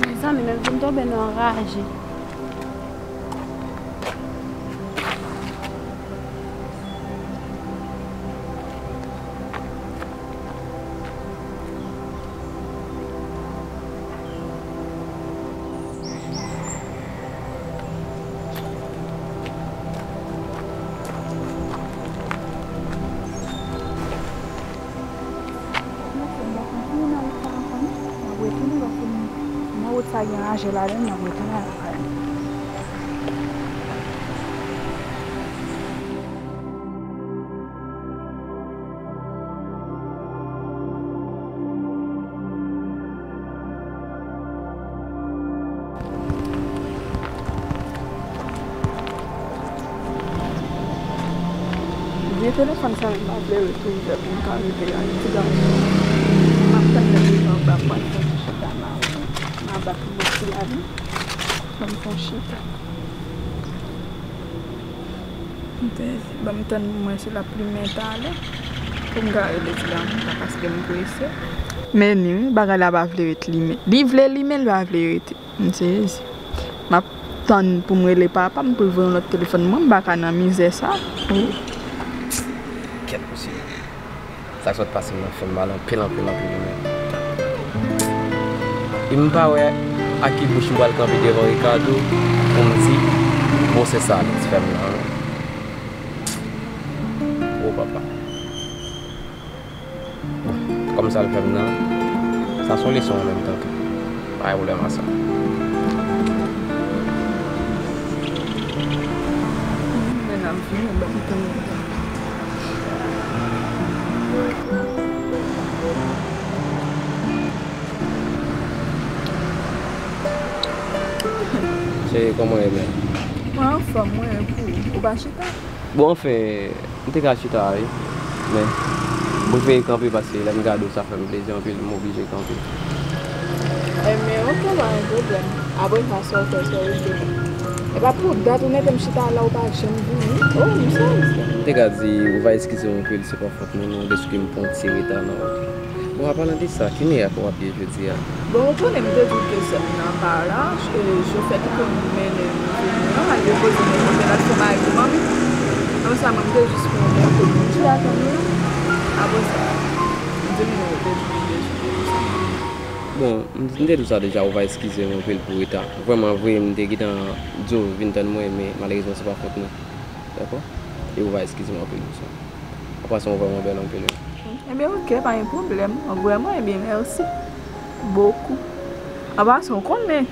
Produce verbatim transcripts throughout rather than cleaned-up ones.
Mezanmi, men m vin tonbe nan raje. Nan wout sa gen raje ladan l, n ap retounen al lakay nou. Vye telefòn sa menm pa vle rete ouvè pou m ka rele a ti gason. M ap tann lè li rive anba pou al fè yon ti chita, m a, m a bat yon ti lavi. Ban m fè yon chita. M te di, ban m tann mwen si l ap limen talè pou m ka rele ti gason sa paske m prese. Men ni wi, bagay la pa vle ret limen. Li vle limen, l pa vle rete. M sezi. M ap tann pou m rele papa m pou l voye yon lòt telefòn. Mwen, m pa ka nan mizè sa. Oh. Kèt mesye. Sa k sot pase m nan fè m mal anpil, anpil, anpil wi menm. E m pa wè ak ki bouch m pral kanpe devan Ricardo pou m di, gwosè sa li t fè m nan. O papa. Bon, kòm sa l fè m nan, sa se yon leson an menm tan tou. Pa gen pwoblèm a sa. Men n ap vini, ban m tann. Cheri, kòman w ye menm? Mwen anfòm, mwen, e pou ou? Ou pa chita? Bon, anfen, m te ka chita a wi, men m prefere kanpe paske lè m gade w sa fè m plezi anpil, m oblije kanpe. Ebyen, oke, pa gen pwoblèm. Apre sa, sa w fè, sa w rete. E pa pou dat ou mete m chita la, ou pa janm vini. Oh, m sezi. M te ka di, ou va eskize m anpil, se pa fòt mwen non, deske m pran ti reta nan wout la. Bon, an palan de sa, ki meyè pou w ap ye jodi a? Bon, ou konnen m te di w ke sè m nan pa la, e, chofè ki konn mennen m vini an, al depoze m nan kote l ak se mari manmi. Apre sa, mwen, m te jis pran yon kote pou m di atann ou la. Apre sa, m di m nou te di m te di w sa. Bon, m, m te di w sa deja, ou va eskize m anpil pou reta. Vrèman vre, m te gentan di w vin tann mwen, men malerezman, se pa fòt mwen. Dakò? E ou va eskize m anpil pou sa. An pasan, ou vrèman bèl anpil wi. Ebyen, oke, pa gen pwoblèm. Vrèman, ebyen, mèsi bokou. An pasan, ou konnen,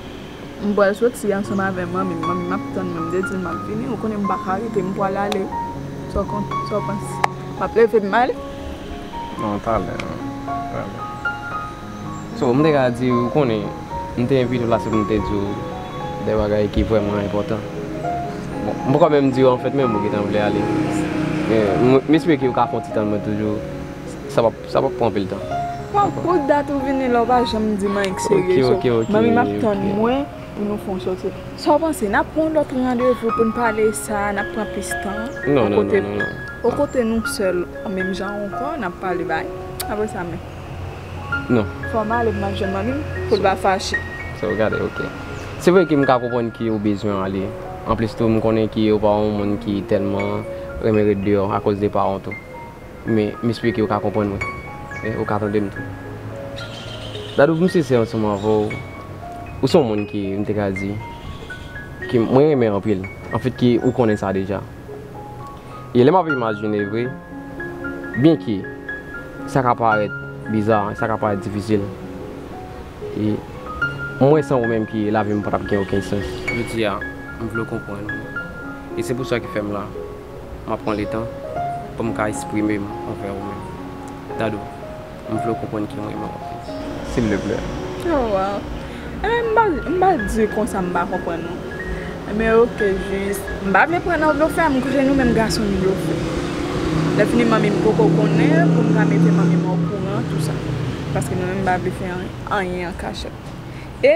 m pral soti ansanm avè manmi m. Manmi m ap tann mwen, m te di l m ap vini. Ou konnen m pa ka rete, m pral ale. Sa w kon-, sa w panse? M ap leve m ale. Non, talè, talè. So, m te ka di w, ou konnen, m te envite w la, se pou m te di w de bagay ki vrèman enpòtan. Bon, m poko menm di w, anfèt, menm ou gentan vle ale. Men, m, m espere ke ou ka fè yon ti tann mwen toujou. Sa p ap, sa p ap pran anpil tan. Bon, pou dat ou vini la, ou pa janm di m anyen k serye. Ok, ok, ok, manmi m ap tann mwen pou nou fè yon sòti. Sa w panse, n ap pran yon lòt randevou pou n pale sa, n ap pran plis tan? Non, non, non, non, non. O kote nou sèl, menm jan ankò, n ap pale bay. Apre sa, men. Non. Fò m ale pou m al jwenn manmi m, pou l pa fache. So, gade, ok. Se vre ke m ka konprann ke ou bezwen ale. Anplis tou, m konnen ke ou pa yon moun ki tèlman renmen ret deyò akoz de paran w tou. Men, m espere ke ou ka konprann mwen. E, ou ka tande m tou. Dadou, pou m sensè ansanm avè w, ou se yon moun ki, m te ka di, ke mwen renmen anpil. Anfèt, ke ou konnen sa deja. E lè m ap imajine vre, byenke sa ka parèt biza, sa ka parèt difisil, e mwen san ou menm ke lavi m pa t ap gen okenn sans. Jodi a, m vle w konprann mwen. E se pou sa ki fè m la. M ap pran letan pou m ka eksprime m anvè ou menm. Dadou, m vle w konprann ke mwen renmen w anpil. Silvouplè. Oh, wow. Enben, m pa, m pa di konsa m pa konprann ou. Enben, oke, jis, m pa vle pran nan blofè, m konnen nou menm gason nou blofè. Lè fini manmi m poko konnen, pou m ka mete manmi m okouran, tou sa. Paske mwen menm m pa vle fè anyen an kachèt. E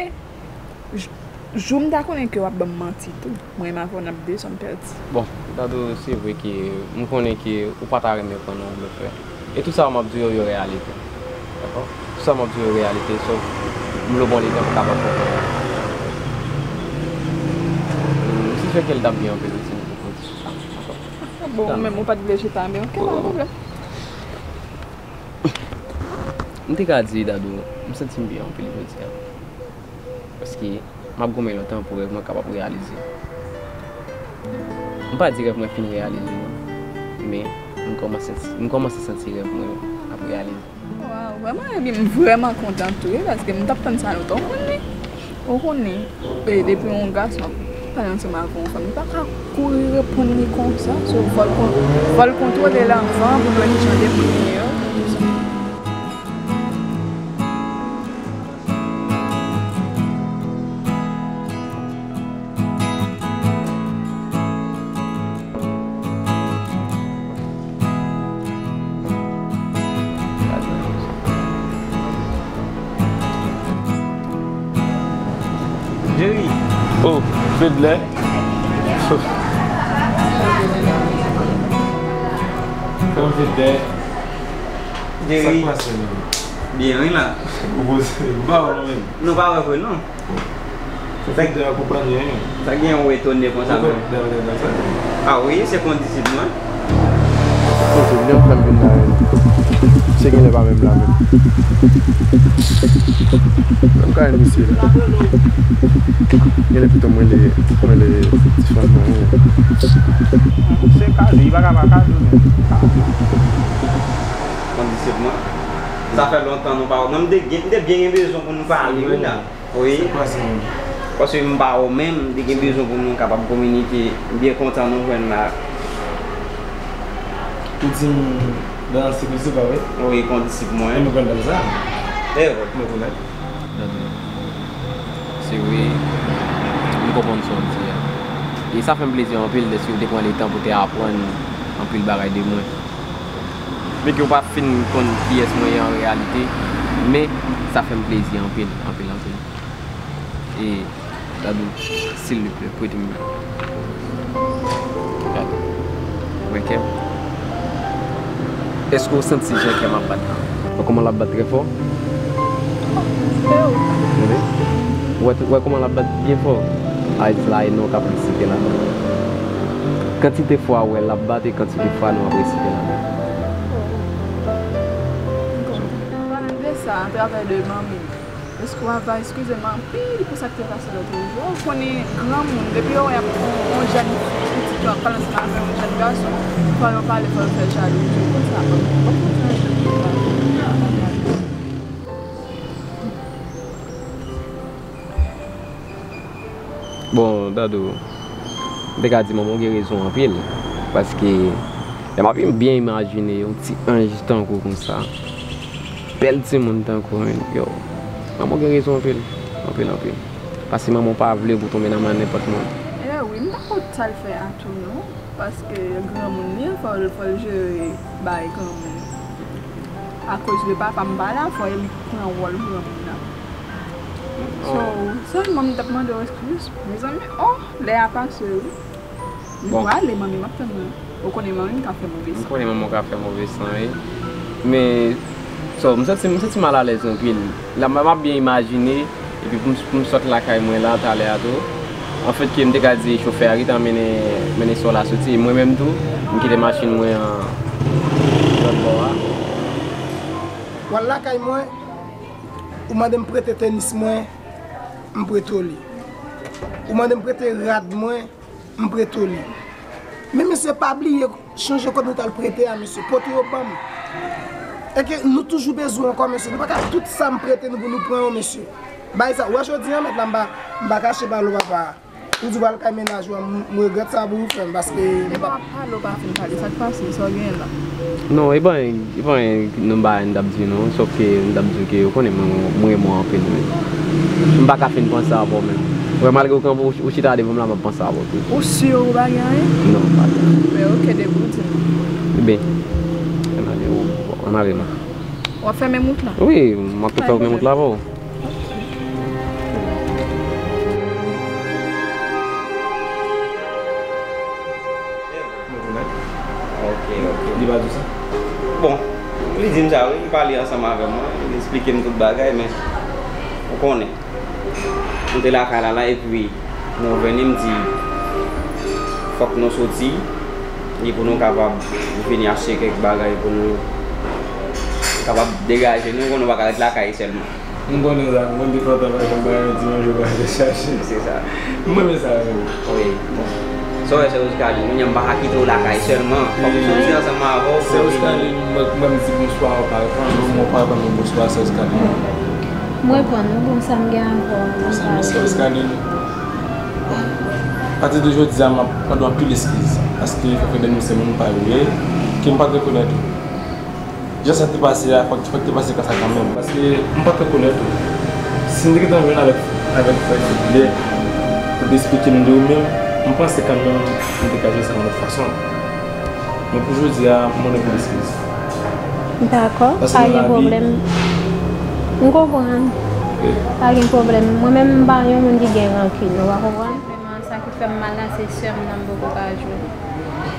jou m ta konnen ke w ap ban m manti tou, mwen menm avè w n ap desann pèdi. Bon, Dadou, se vre ke m konnen ke ou pa ta renmen pran nan yon blofè. E tout sa m ap di yo, yo reyalite. Dakò? Tout sa m ap di yo reyalite, sòf m vle w pran letan pou w kapab konprann. M sispèk ke l t ap byen anpil wi si nou te pran diskusyon. Dakò? Bon, ou menm ou pa t vle chita, men ok, pa gen pwoblèm. M te ka di Dadou, m santi m byen anpil jodi a. Paske m ap goumen lontan pou rèv mwen kapab reyalize. M pa di rèv mwen fin reyalize non, men m kòmanse, m kòmanse santi rèv mwen ap reyalize. Waw, vrèman, epi m vrèman kontan tou wi, paske m t ap tann sa lontan, ou konn li. Ou konnen, e, depi yon gason ap pale ansanm avè yon fanm, li pa ka kouri reponn li konsa. So, fò l kon-, fò l kontwole l anvan pou l wè ki jan de moun li ye. Jerry. Oh, Fedlè. Kòman Fedlè? Jerry. Sa k pase menm? Byen wi la. Ou poze, m pa wè w non menm. Nou pa wè vre non. Se fèt de akonpanye. Sa gen yon etone konsa menm. A wi, se kondisip mwen. Poze, li anflame vin la menm. Se genlè pa menm la menm. Menm kay misye la. Genlè pito mwen le, mwen le ti fanm nan. Se kado, li pa ka pa kado menm. Kondisip mwen. Sa fè lontan nou pa wè. Mwen, m te gen, m te byen gen bezwen pou nou pale wi la. Wi. Sa k pase menm? Paske m pa wè w menm, m te gen bezwen pou nou kapab kominike. M byen kontan nou jwenn la. Ou di m dan se kondisip la, wi? Wi, kondisip mwen. E mwen konn dan sa. E wi. Mwen konnen. Se vre, m konprann sa w di a. E sa fè m plezi anpil dèske w te pran letan pou te aprann anpil bagay de mwen. Byenke w pa fin konn kiyès mwen ye an reyalite, men sa fè m plezi anpil, anpil, anpil. E, Dadou, silvouplè, prete m li. Gade. Wè kè m. Èske w santi jan kè m ap bat la? Wè kòman l ap bat trè fò? Tande? Wè, wè kòman l ap bat byen fò? A, it's like nou k ap resite la. Kantite fwa w wè l ap bat e kantite fwa nou ap resite la. Palan de sa, atravè de manmi. Èske w ava eskize m anpil pou sa k te pase lòt jou a? Ou konnen granmoun, depi yo wè y ap yon, yon jèn pitit yo ap pale ansanm avè yon jèn gason, fò yo pale, fò yo fè jalouzi, ou konn sa, manman. Ou konn sa, Bon, Dadou, m te ka di manman w gen rezon anpil, paske lè m ap byen imajine yon ti anj tankou konsa, bèl timoun tankou w, yo, manman w gen rezon anpil, anpil, anpil. Paske manman w pa vle pou w tonbe nan men nenpòt moun. E wi, m pa konn sa l fè a tou non, paske granmoun li, fò l, fò l jere bay granmoun. Akoz de papa m pa la, fò l pran wòl granmoun nan. So, sèlman m t ap mande w eskiz, mezanmi. Oh, lè a pase wi. M prale, manmi m ap tann mwen. Ou konnen manmi m ka fè move san. M konnen manman w ka fè move san, wi. Men, so, m santi, m santi m alalèz anpil. La, m ap byen imajine, epi pou m, pou m sot lakay mwen la, talè a tou. Anfèt, ke m te ka di chofè a kite mennen, mennen sò la soti. E mwen menm tou, m kite machin mwen an lòt bò a. W al lakay mwen, ou mande m prete tenis mwen, m prete w li. Ou mande m prete rad mwen, m prete w li. Men mesye, pa bliye, chanje kòb nou t al prete a, mesye, pote yo ban m. E ke nou toujou bezwen ankò, mesye. Nou pa ka tout sa m prete nou pou nou pran yo, mesye. Bay sa, w wè jodi a, mèt la, m pa, m pa kache pale w, papa. Ou di w al kay mennaj ou a, m, m regrèt sa pou ou fè m, paske m pa. Epa, pale w pa fin pale, sa k pase, sa w genyen la? Non, e pa anyen, e pa anyen, non, m pa, m t ap di non, sòf ke m t ap di w ke ou konnen mwen, mwen, mwen renmen w anpil, men m pa ka fin panse avè w menm. Ou wè, malgre w kanpe, ou, ou chita devan m la, m ap panse avè w tou. Ou si ou pa gen anyen? Non, m pa gen anyen. Men ok, depi w di m. Ebyen, ann ale, ou, ann ale la. W ap fè menm wout la? Wi, m ap tou fè menm wout la avè w. Ok, ok. Li pa di sa? Bon, li di m sa wi, li pale ansanm avè mwen, li esplike m tout bagay, men ou konnen. Nou te lakay la la, epi nou vini, m di, fòk nou soti, e pou nou kapab vini achte kèk bagay pou nou kapab degaje nou, pou nou pa ka ret lakay sèlman. M konnen sa, m konn te kontan, paske m pa renmen ti manje, pa renmen chache. Se sa. M renmen sa, wi. Wi, bon. Sa w wè, sè Rosikali, kounye a m pa ka kite w lakay sèlman. Fòk m soti ansanm avè w pou vini. Sè Rosikali, mwen, mwen m di bonswa, ou pa reponn, mwen pa reponn mwen bonswa, sè Rosikali. M reponn ou, bon, sa m gen avè w, m pa reponn. Sè Rosikali, pati de jodi a, m ap mande w anpil eskiz, paske fè fè de nou se moun pa yo ye, ke m pa t rekonèt ou. Jan sa te pase a, fòk, fòk te pase konsa kanmenm. Paske m pa t rekonèt ou. Si m te gentan jwenn avèk, avèk frè Fidlè, pou te esplike m de ou menm, m panse kanmenm m te ka jere sa yon lòt fason. Men pou jodi a, m mande pou eskiz. Dakò, pa gen pwoblèm. M konprann. Pa gen pwoblèm. Mwen menm, m pa yon moun ki gen rankin, ou pa konprann? Sa ki fè m mal la, se sè m nan m poko ka jwenn.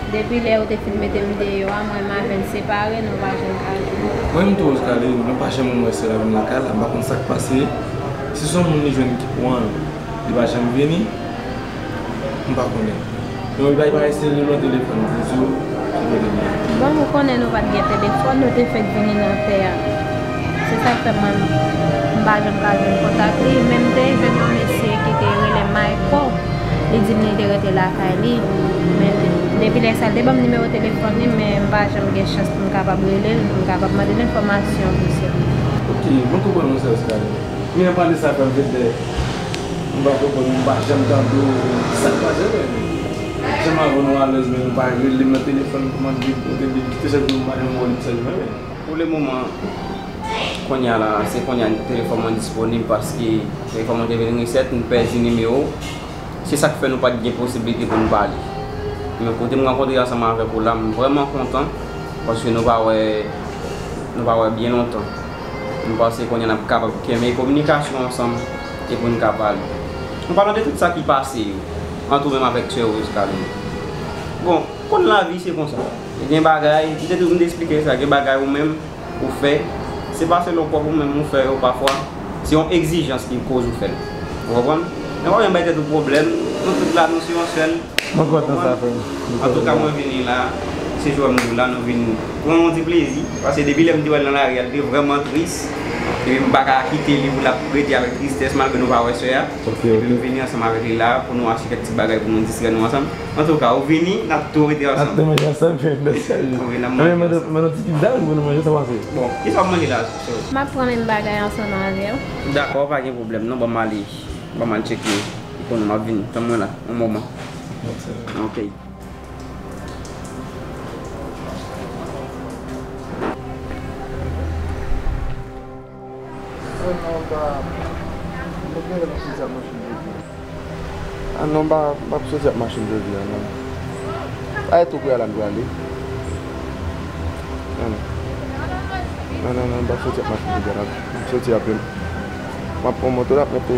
Depi lè yo te fin mete m deyò a, mwen m avè l separe, nou pa janm ka jwenn. Mwen menm tou, Rosikali, mwen pa janm wè sè la vin lakay la, m pa konn sa k pase. Si se yon moun li jwenn ki pran l, li pa janm vini, m pa konnen. Men li pa, li pa eseye rele w nan telefòn pou di w ki kote l ye. Bon, ou konnen nou pa t gen telefòn, nou te fèk vini nan tè a. Se sa k fè mwen, m pa janm ka jwenn kontak li. Men m te jwenn yon mesye ki te rele Mayko. Li di m li te rete lakay li. Men depi lè sa, l te ban m nimewo telefòn li, men m pa janm gen chans pou m kapab rele l, pou m kapab mande l enfòmasyon pou sè m. Ok, mwen konprann ou, sè Rosikali. Men an pale sa fè m fè dè. M pa konprann, m pa janm tande w. Sa k pase menm? Janm avè nou alèz, men nou pa rele m nan telefòn pou mande kote li, ki te chèf pou m pa janm wè li sèlman, men. Pou le moman, kounye a la, se kounye a telefòn mwen disponib paske telefòn mwen te vin resèt, m pèdi nimewo. Se sa k fè nou pa t gen posiblite pou n pale. Men kote m rankontre ansanm avèk ou la, m vrèman kontan paske nou pa wè, nou pa wè byen lontan. M panse kounye a n ap kapab kenbe kominikasyon ansanm e pou n ka pale. An palan de tout sa ki pase yo, ant ou menm avèk sè Rosikali. Bon, konn lavi se konsa. Gen bagay, m te tou, m te esplike sa, gen bagay ou menm ou fè, se pa selon kòb ou menm ou fè yo pafwa, se yon egzijans ki koz ou fè l. Ou konprann? Men pa bezwen bay tèt ou pwoblèm, nou tout la, nou se yon sèl. Mwen kontan sa, frè m. Antouka, mwen vini la, se jwè m di w la, nou vin pran yon ti plezi, paske depi lè m te wè l nan lari a, l te vrèman tris, epi m pa ka kite li pou l ap rete avèk tristès, malgre nou pa wè sè a. Ok, epi m vini ansanm avèk li la, pou nou achte kèk ti bagay pou nou distrè nou ansanm. Antouka, ou vini, n ap tou rete ansanm. N ap tou manje ansanm, wi, n ap manje ansanm. Mwen, mwen, mwen, ti pizza pou nou manje, sa pase. Bon, kisa w ap manje la, sè? M ap pran menm bagay ansanm avè w. Dakò, pa gen pwoblèm, non, ban m ale. Ban m al tcheke ekonomi, m ap vini. Tann mwen la, yon moman. Ok. Ah non, m pa, m p ap soti ak machin jodi a, non. Pa e tou prè a la m prale. Non, non. Non, non, non, m p ap soti ak machin jodi a, non. M ap soti apre. M ap pran moto, l ap mete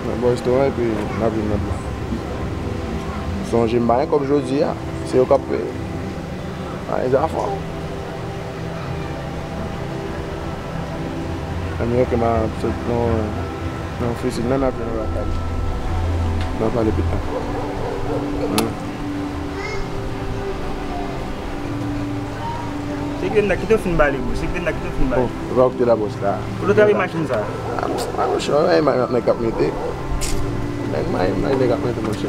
nan bò restoran epi n ap vin nan bò. Sonje, m pa gen kòb jodi a. Se yo k ap peye. Pa gen zafè. Anmye, ok, m a sot nan, nan ofisin nan, n ap jwenn lakay. N a pale pita. Hmm. Se Glenda, kite w fin pale, bro. Se Glenda, kite w fin pale. Oh, e pa ou ki te la, bòs la. Ou te travay machin sa? Ah, mon, ah, monchè, wè, nèg k ap mete. Nèg may, may, nèg ap mete, monchè.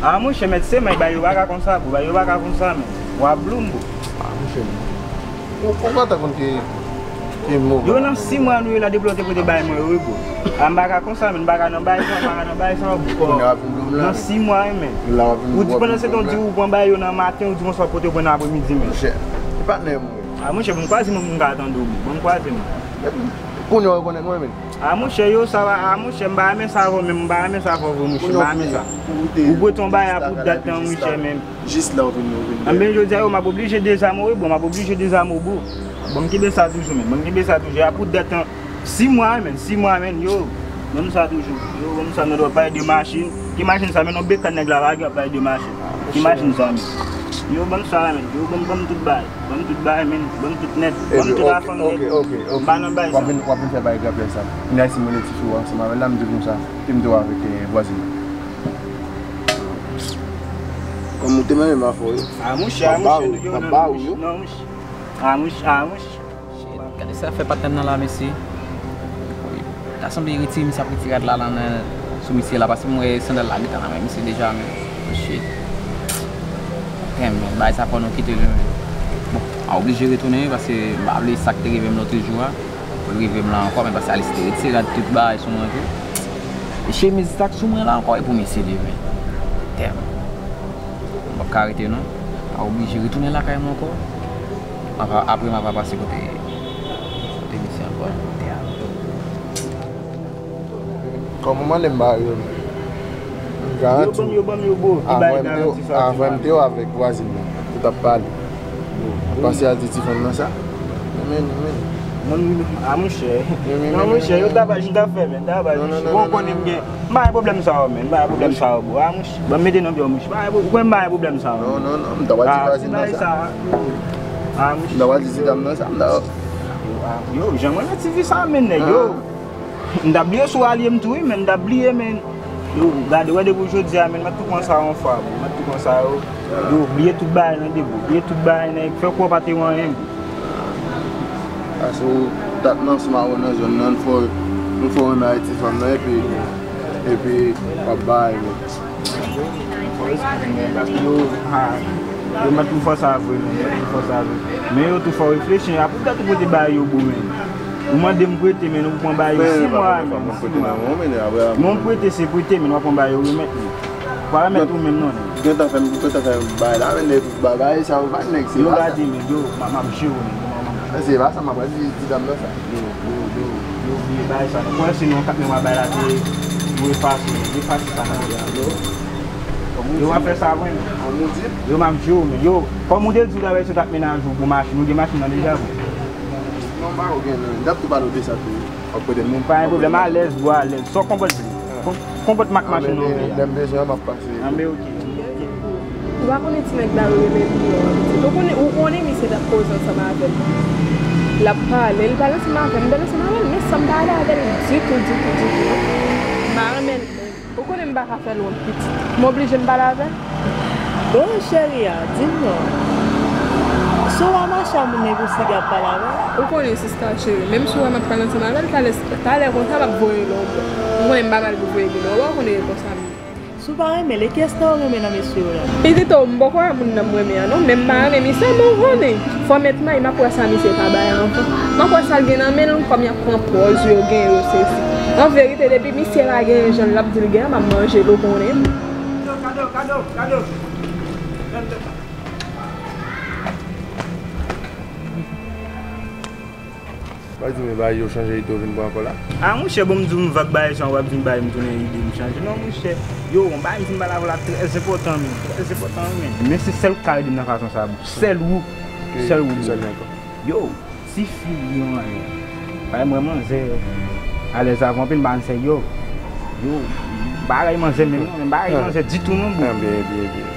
Ah, monchè, mèt se may, bay yo pa ka konsa, bro. Bay yo pa ka konsa, men. W ap blou m, bro. Ah, monchè. Ou, ou pa ta konn ki, ki moman. Yo nan sis mwa nou ye la depi lè w te pote bay mwen yo, wi, bro. A, m pa ka konsa, men, m pa ka nan bay sa, m pa ka nan bay sa, bro. Kounye a w ap vin blou m la. Nan sis mwa, wi, men. Ou di pandan se tan w di ou pran bay yo nan maten, ou di konsa w pote yo pran nan apremidi, men. Monchè, e patnè m, wi. A, monchè, ban m kwaze mwen pou m ka tande w, bro. Ban m kwaze mwen. Kounye a w rekonèt mwen, men. A monchè, yo, sa va, a monchè, m pa renmen sa avè w, men m pa renmen sa avè w, monchè, m pa renmen sa. Ou prete yon bagay pou dat lan, monchè, men. Jis la w vin, w vin. Anben, jodi a, yo, m ap oblije dezame w, wi, bro, m ap oblije dezame w, bro. Bon, m kenbe sa toujou, men. Bon, m kenbe sa toujou. A pou dat lan, sis mwa, men, sis mwa, men, yo. Ban m sa toujou. Yo, ban m sa, nou dwe pale de machin. Ki machin sa, men, non, bekàn nèg la lage ap pale de machin. Ki machin sa, men? Yo, ban m sa, men. Yo, ban m, ban m tout bagay. Ban m tout bagay, men. Ban m tout nèt. Ban m tout afè m nèt. M pa nan bagay sa. W ap vin, w ap vin fè bagay grapyay sa. Kounye a, si m rele tifi w ansanm avè l la, m di w konsa, ke m te wè avèk, eh, vwazin nan. Kòm ou te menm afè w, wi. A monchè, a monchè, yo, non, non, monchè. A monchè, a monchè. Shit, gade sa fè patnè m nan la, mesye. Ta sanble retire, misye ap retire rad la, la nan, sou misye la, paske m wè sandal la gentan nan men misye deja, men. Oh, shit. Damn, men, bagay sa fò nou kite l, men. Bon, m a oblije retounen, wi, paske m pa vle sa k te rive m lòt jou a. Pou l rive m la ankò, men paske Alice te retire rad tout bagay sou mwen tou. E chemiz sa k sou mwen la ankò, e pou misye li, men. Damn. M p ap ka rete, non. M a oblije retounen lakay mwen ankò. Apa-, apre m ap pase kote, kote misye ankò. Kòman mande m ba yo, men? M garanti w, avan m te, avan m te avèk vwazin nan, nou t ap pale. Pase al di ti fanm nan sa. Men, men. Mwen, a monchè. Non, monchè, yo tabaj, m t ap fè, men, tabaj, monchè. Bon, konnen m gen. M pa gen pwoblèm sa yo, men. M pa gen pwoblèm sa yo, bro. A monchè. Ban m mete nan pye w, monchè. M pa gen pwo-, mwen, m pa gen pwoblèm sa yo, non. Non, non, non, m ta pral di vwazin nan sa. A monchè. M ta pral di ti dam nan sa, m ta. Yo, jan mwen nan ti vi sa, men, nèg, yo. M t ap bliye sou alye m tou, wi, men m t ap bliye, men. Yo, gade, wè depi jodi a, men, m ap tou pran sa yon fwa, bro. M ap tou pran sa, yo. Yo, bliye tout bagay nan de, bro. Bliye tout bagay nan, fè kwè w pa te wè anyen, bro. Pase w dat nan ansanm avè w nan zòn nan, fò, nou fè w renmen Ayiti fanm nan, epi, epi, w ap bay, men. Yo, ha, yo, m ap tou fè sa vre, men, m ap tou fè sa vre. Men yo tou fè w reflechi, apre w ta tou pote bay yo, bro, men. Ou mande m prete, men ou pran bay yo sis mwa, men, sis mwa. Men prete se prete, men w ap pran bay yo remèt, men. Pa remèt ou menm non. Gentan fè m, gentan fè m bay la, men nèg bagay sa yo pa nèg se pa sa. Yo gade men, yo, m ap jere w men, yo, m ap jere w. Se pa sa m ap di, di dam nan sa. Yo, yo, yo, yo bliye bagay sa. Ou kwè se non kat men w ap bay la te, yo efase, yo efase sa nan yo. Yo, w ap fè sa vre men. Yo, m ap jere w men, yo. Kòm ou te di w ta bay se kat menaj ou pou machin, ou gen machin nan deja vre. Non, m pa gen non. M t ap tou pale w de sa tou. W ap konnen. Pa gen pwoblèm, alèz, bro, alèz. Sa w konprann vle. Konpòtman ak machin nan vle a. Lè m bezwen an, m ap pase. Anben, oke. Ou pa konnen ti nèg la yo renmen li an. Ou konnen, ou konnen misye t ap koze ansanm avè m. L ap pale, li pale ansanm avè m, m pale ansanm avè l, men san m pale avè l ditou, ditou, ditou, non. M pa renmen l. Ou konnen m pa ka fè l wont pitit. M oblije m pale avè l. Bon, cheri a, di m non. Si w wè mache a moun nan epi w sigi ap pale avè l. Ou konnen, sista cheri, menm si w wè m ap pale ansanm avè l, talè, talè konsa m ap voye l yon bò. Ou konnen m pa mal pou voye moun nan yon bò, ou konnen e konsa m ye. Si w pa renmen l, e kiyès nan yo renmen nan mesye yo la? Pitit o, m poko wè moun nan m renmen an non, men m pa renmen misye, men ou konnen. Fò m mèt may, m ap wè sa misye ka bay anvan. M ap wè sa l gen nan men l, kòm y ap pran pòz yo gen yo sezi. An verite, depi misye pa genyen jan l ap di l gen an, m ap manje l, ou konnen. Kado, kado, kado, kado. Pa di men bagay yo chanje ide w vin pran ankò la. A monchè, bon, m di w m vag bagay sa, w ap vin bay m tounen ide m chanje. Non, monchè. Yo, yon bagay m fin pale avè w la trè enpòtan, men. Trè enpòtan, men. Men se sèl ou k ka ede m nan fason sa, bro. Sèl ou. Sèl ou, bro. Yo, tifi yon anyen. Bagay mwen manzè alèz avè w anpil, m pa konn sè yo. Yo, bagay manzè menm non, men bagay manzè ditou non, bro. Byen, byen, byen.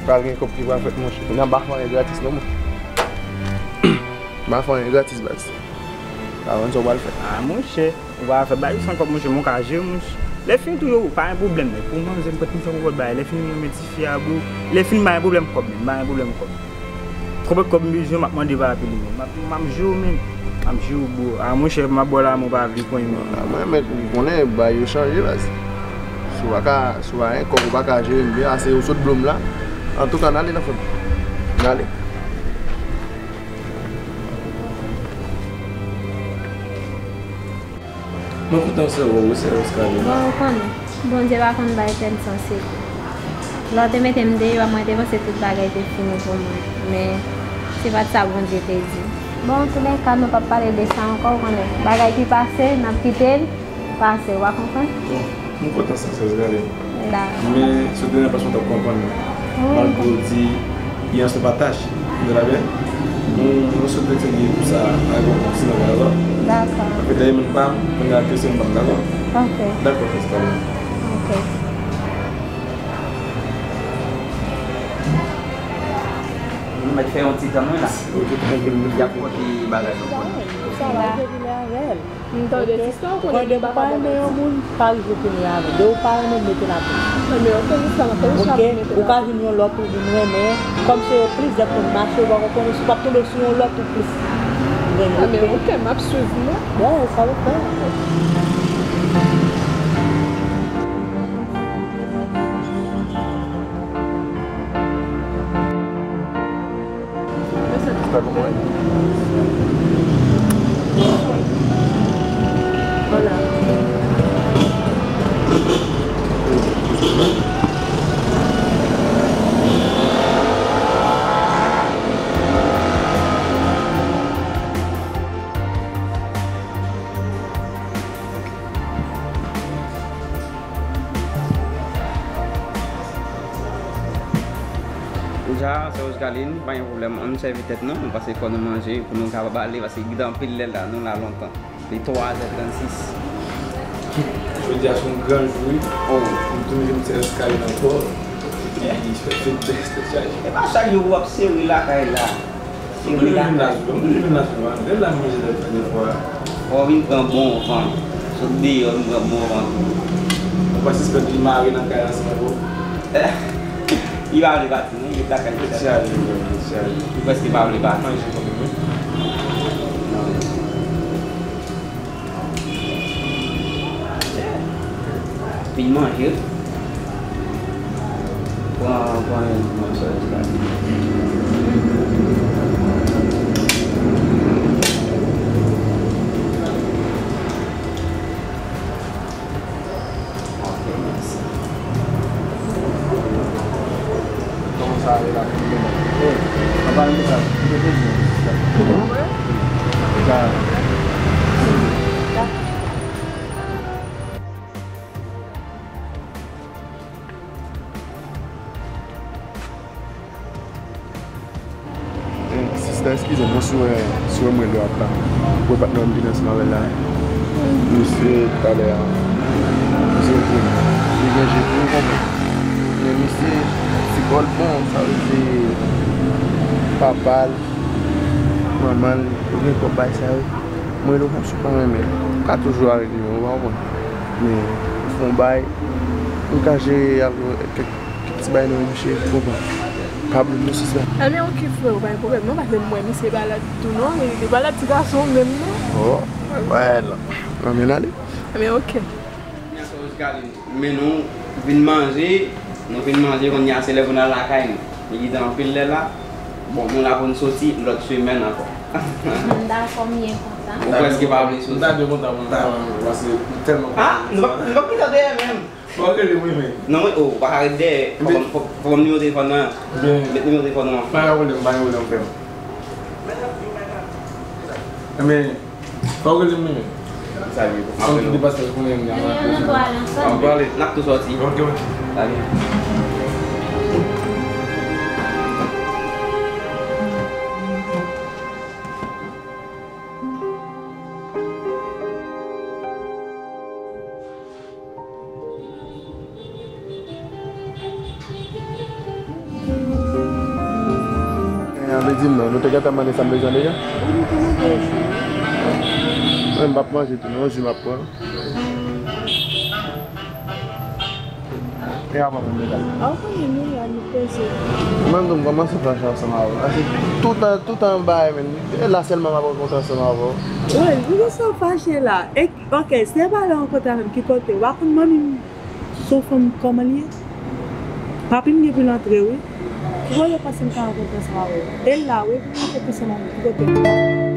Pral gen kòb ki pral fèt, monchè. Kounye a m pa fè anyen gratis non, mwen. M pa fè anyen gratis, baz. Pa konn sa w pral fè. A, monchè, ou pa fè bagay san kòb, monchè, men w ka jere, monchè. Lè fini tou, yo, pa gen pwoblèm, men pou manzè, m pèt m fè konpòt bagay. Lè fini, mwen, men tifi a, bro. Lè fini, pa gen pwoblèm kòb, men pa gen pwoblèm kòb. Konpòt kòb m bezwen, m ap mande pa apele, men. M ap, m ap jere w, men. M ap jere w, bro. A, monchè, m ap ba w lanmou, pa vle konyen, men. A, mwen, men, ou konnen, bagay yo chanje, baz. Si w pa ka, si w pa gen kòb, ou pa ka jere m byen, ase ou sot blo m la. Antouka, n ale nan fon. N ale. Mwen kontan sè w, wi, sè Oscarline. Bon, ou konnen, Bondye pa konn bay pèsonn sekrè. Lè w te mete m deyò a, mwen te panse tout bagay te fini pou mwen. Men, se pa t sa Bondye te di. Bon, antoulèka, nou p ap pale de sa ankò, ou konnen. Bagay ki pase, n ap kite l pase, ou pa konprann? Bon, m kontan sa, sè Rosalie. Dakò. Men, si w te nan plas mwen, w t ap konprann. Wi. Malgre w di, Yans nou pa tach, nou la byen. Nou, nou sot retire pou sa, pa gen yon konsinan, pa dakò? Dakò. Anfèt, dèyè moun pa m, kounye a ke se m pa m, dakò? Ok. Dakò, sè Rosalie. Ok. Nou mèt fè yon ti tann, wi, la. Ok, tranquille. Y ap pote bagay yo pou nou. Sa va, je vini avè l. M tande sista w konnen li pa ka bon manti. Depi w pa renmen yon moun, pa rive fini avè l. Depi w pa renmen l, mete l atè. Nan men ok, sista, m ap tann sista pou mete l atè. Ok, ou ka jwenn yon lòt ou vin renmen. Kòm se plizyè moun mache, ou pa konn konnen si w p ap tonbe sou yon lòt ou plis renmen. Nan men ok, m ap swiv nou. Wi, sa w fè. Deja, sè Rosalie, pa gen pwoblèm. Ann sèvi tèt nou, paske fò nou manje, pou nou kapab ale, paske gentan anpil lè la, nou la lontan. Li twazè trannsis. Jodi a se yon gran jou, wi. Oh. M tounen vin sè Rosalie ankò. Epi li fè fèt espesyal. E pa chak jou w ap sere lakay la. Mwen vin la sou, mwen vin la sou, lè la manje lè dènye fwa. Fò w vin pran bon van. Sot deyò, vin pran bon van tou. Ou pa sispann vin mare nan kay ansanm avè w. Li pa vle pati, non, li ret lakay li. Li prèske pa vle pati. Manje kanmenm, wi. Vin manje. Pran, pran yon mòso ti bagay. Ok, mèsi. Kòman sa ale la? Wi. Anba yon mesaj. Ki te bezwen? Wi. Sa. Eh, sista, eskize m, mwen si w wè, si w wè mwen lè w ap la. Ou wè patnè w m vin ansanm avè l la. Misye, talè a, misye di m, li gen je pou ou, konprann. Men misye, ti kò l bon, sa vle di papa l, manman l, yo gen kòb bay sa yo. Mwen, lè w konn si w pa renmen l, ou ka toujou avèk li, ou pa konprann. Men, ou fè yon bay, ou ka jere avè l kèk Kèk ti bagay nan men misye, ou konprann. Pa bliye non, sista. Ebyen, ok, frè, pa gen pwoblèm non, paske m wè misye malad tou non, li, li malad ti gason menm non. Oh, well, ann ann ale. Ebyen, ok. Men nou vin manje, nou vin manje, kounye a se lè pou n al lakay nou. Li gentan anpil lè la. Bon, nou la pou n soti lòt semèn ankò. M dakò, m byen kontan. Ou prèske pa vle soti. M ta byen kontan pou m ta, paske m tèlman kontan. Ah, nou p ap, nou p ap kite dèyè menm. Fò w rele m, wi, men. Non, wi, oh, ou pa ka ret dèyè. Fò m, fò, fò m nimewo telefòn nan. Met nimewo telefòn nan. Pa gen pwoblèm, pa gen pwoblèm, frè m. Men, fò w rele m, wi, men. Sa ye, bon. Fò m kite pastè konnen m nan. N ap pale. N ap tou sòti. Ok, ok. Sa ye. Eh, ann di m non, nou te gentan mande sa m bezwen deja? Mwen, m p ap manje tou non, ji m ap pran. E apa pou m degaje? A, ou konnen nou la, nou poze. Mwen menm tou, m kòmanse fache ansanm avè w. Paske toutan, toutan m bay, men, e la sèlman m ap rankontre ansanm avè w. Wi, poukisa w fache la? E, ok, se pa lè w rankontre avè m, ki kote? Ou pa konn manmi m se yon fanm kòman li ye? Papi m gen pou l antre, wi. Ki kote w panse m ka rankontre ansanm avè w? E la, wi, pou m rankontre ansanm avè w, ki kote?